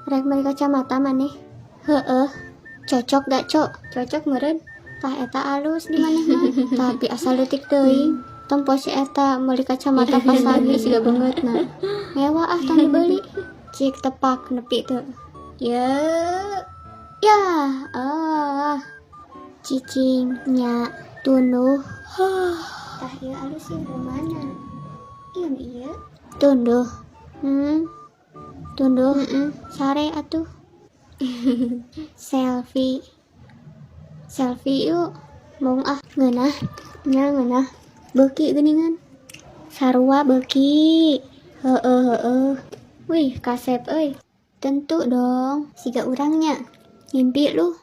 Rek meuli kacamata maneh? Heeh. Cocok gak, Cok? Cocok meureun. Tah, eta alus di maneh mah. Tapi asal leutik teuing. Tempo si eta meuli kacamata pasagi siga beungeutna. Ngewa ah, tong dibeli. Cik tepak nepi teu. Ya. Ya, ah. Cicing nya tunduh. Tah, ieu alus ya, mana? Iya, iya. Tunduh. Tunduh. Sare atuh. Selfie. Selfie yuk. Mong ah, ngeunah. Nya ngeunah. Beuki geuningan. Sarua beuki. Heeh, heeh. Wih, kasep euy. Tentu dong, siga urangnya. Ngimpi lu.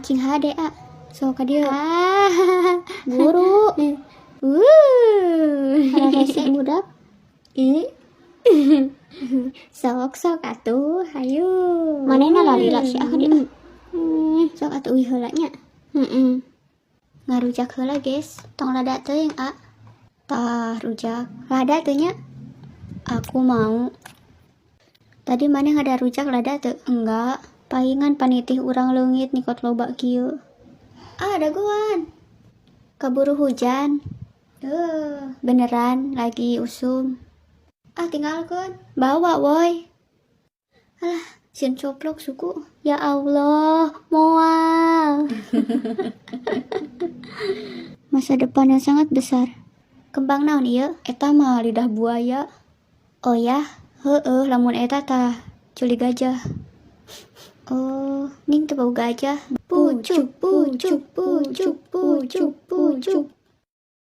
Cing hade ah. Sok ka dieu. Ah, buru. Rese budak. Ih. Sok sok atuh, hayu. Manehna lalila sih ah dia. Sok atuh, uih heula nya. Heeh. Ngarujak heula, guys. Tong lada teuing, ah. Tah, rujak. Lada teu nya? Aku mau. Tadi maneh ngada rujak lada teu? Enggak. Paingan panitih urang leungit nikot loba kieu. Ah, dagoan. Kaburu hujan. Beneran lagi usum. Ah, tinggalkeun. Bawa, woi. Alah, sieun coplok suku. Ya Allah, moal. Masa depan yang sangat besar. Kembang naon ieu? Eta mah lidah buaya. Oh ya, heeh, lamun eta tah culi gajah. Oh, ning teu bau gajah. Pucuk, pucuk, pucuk, pucuk, pucuk.